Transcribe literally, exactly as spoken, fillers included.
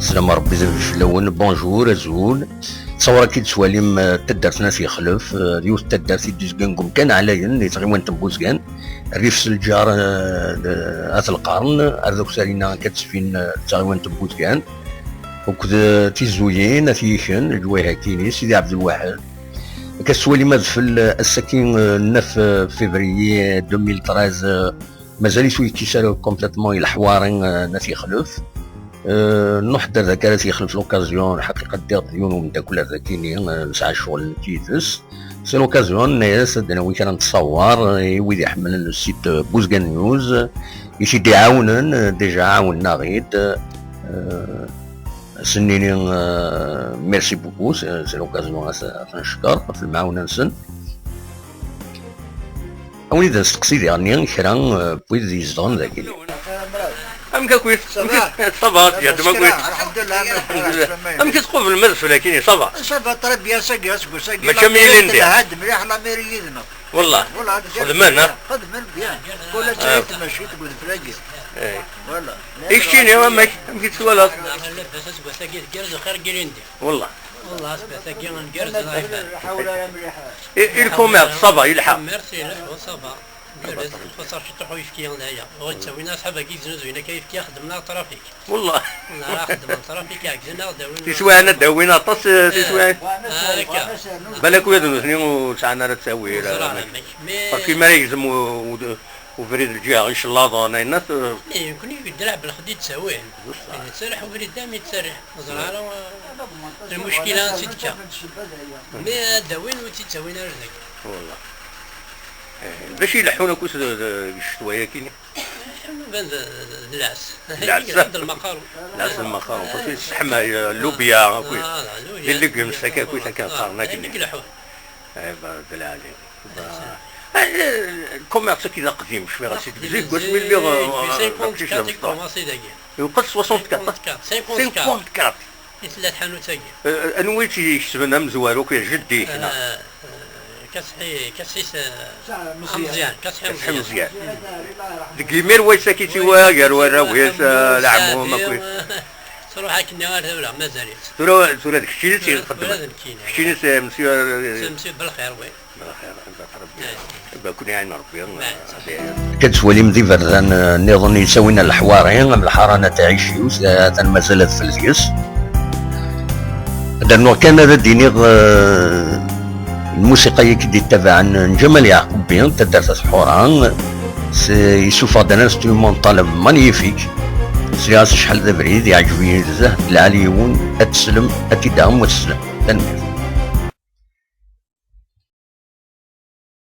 Slam Rebbi d fell-awen. Bonjour, azul. Ttṣawar akka i d-tettwalim, eh, taddart n At Yexlef, eh, d yiwet n taddart i d-izgan deg umkan ɛlayen di tɣiwant n Buzgan, rrif s lǧar, eh, d At Lqern, ar d akter-inna akka d-ttbin, eh, d taɣiwant n Buzgan, akked, eh, Tizuyin, At Yiken, leǧwayeh-akini, Sidi Ɛebdelwaḥed. Akka tettwalim adfel, eh, ass-agi, eh, neuf, eh, février deux mille treize, eh, mazal-it ur yekkis ara complètement i leḥwari, eh, n At Yexlef. Eh, nruḥ-d ar daki ar At Yexlef l'occasion, lḥaqiqa ddiɣ-d d yiwen umeddakel ar dakini, eh, nesɛa ccɣel nekk yid-s. C'est l'occasion, nenna-yas ad d-nawi kra n ttṣawar, eh, i wid iḥemmlen le site, eh, Buzgan News, eh, i t-id-iɛawnen, eh, déjà ɛawnen-aɣ-id, eh, ad sen-nini, eh, merci beaucoup, c'est, c'est l'occasion ad s-, ad ten-ncekker ɣef lemɛawna-nsen. Awen-id nesteqsi diɣenni kra, eh, n wid yezdeɣen dagi. Amek akk-it? Ça va? Ça va, yeɛdem akk-it. Alḥemdulillah. Amek i tqublem adfel-agi? Ça va? Ça va, très bien, sagi, aseggas-agi. Mačči am yilindi. Telha-d mliḥ la mairie yid-neɣ. Wallah. Wallah, xedmen, ha? Xedmen bien. Kul ass ay tmacit deg udfel-agi. Eh. Voilà. I keččini, amek? Amek i t-twalaḍ? Labas, aseggas-agi tgerrez xir n yilindi. Wallah. Wallah, aseggas-agi ngerrez, la ilaha. I, i le commerce, ça va, yelḥa? Le commerce, yelḥa, ça va. Yurez, xaṭer ciṭuḥ uyefki d aya. Ur ttawin aṣḥab-agi yeznuzuyen akka ayefki, xedmen-aɣ trafik. Wallah. Wallah, xedmen trafik, ɛegzen-aɣ, dawin. Tiswiɛin ad d-awin aṭas, eh, tiswiɛin. Ah, akka. Balak ula d nutni ur sɛan ara ttawil, ẓran amek. Parce que mi ara yegzem u-, u-, ubrid lǧiha icellaḍen, ayennat, eh. Eh, nekkni deg Dra Belxed i d-ttawin. Nettarraḥ ubrid dam i d-ttarraḥ. Ẓer ara, eh, lmuckila ansi d-tekka. Mi ad d-awin, ur tt-id-ttawin ara dagi. Wallah. Eh, d acu ileḥḥun akk s, d, d, deg ccetwa-yagi? Iban d, d, d lɛes. Lɛes. Lɛes d lmaqaru. Lɛes d lmaqaru. Parce que sseḥma, eh, llubya, akk. Ah, la, llubya. Di legumes, akka, akk, akka, qqaren akken. Ileḥḥun. Eh, ba, d lɛali. Ba, eh, le commerce-agi d aqdim, cfiɣ as-, zik, wasmi lliɣ, eh, cinquante-quatre i commencé dagi. Yenqes soixante-quatre. Cinquante-quatre. Cinquante-quatre. I tella tḥanut-agi? Eh, anwa i tt-ikesben amezwaru akk, jeddi-k, neɣ? Eh, eh, Kasḥi, Kasḥi s-, Meẓyan. Meẓyan, Kasḥi Meẓyan. Deg yimir wayes-agi i tt-iwa gar warraw-is, eh, leɛmum, akk. Truḥ akken ar tura, mazal-itt. Tura, tura d keččini i tt-ixeddmen. Tura d nekkini. Keččini s-, monsieur, eh, monsieur Belxir, oui. Belxir, ibarek Rebbi. Ibarek-ken iɛin Rebbi. Akka tettwalim d iberdan, eh, nniḍen yettawin ar leḥwari, am lḥara n At Ɛiciw, s-, atan mazal adfel deg-s. Ad rnuɣ kan ad d-iniɣ, eh, lmusiqa-yi i d-ittabaɛen n Ǧamal Yeɛqubi, n taddart At Ḥura, s-, yessufeɣ-d un instrumental magnifique. Sliɣ-as acḥal d abrid, yeɛǧeb-iyi nezzeh, lɛali yiwen, ad teslem, ad t-id-taɣem, wa teslem. Tanemmirt.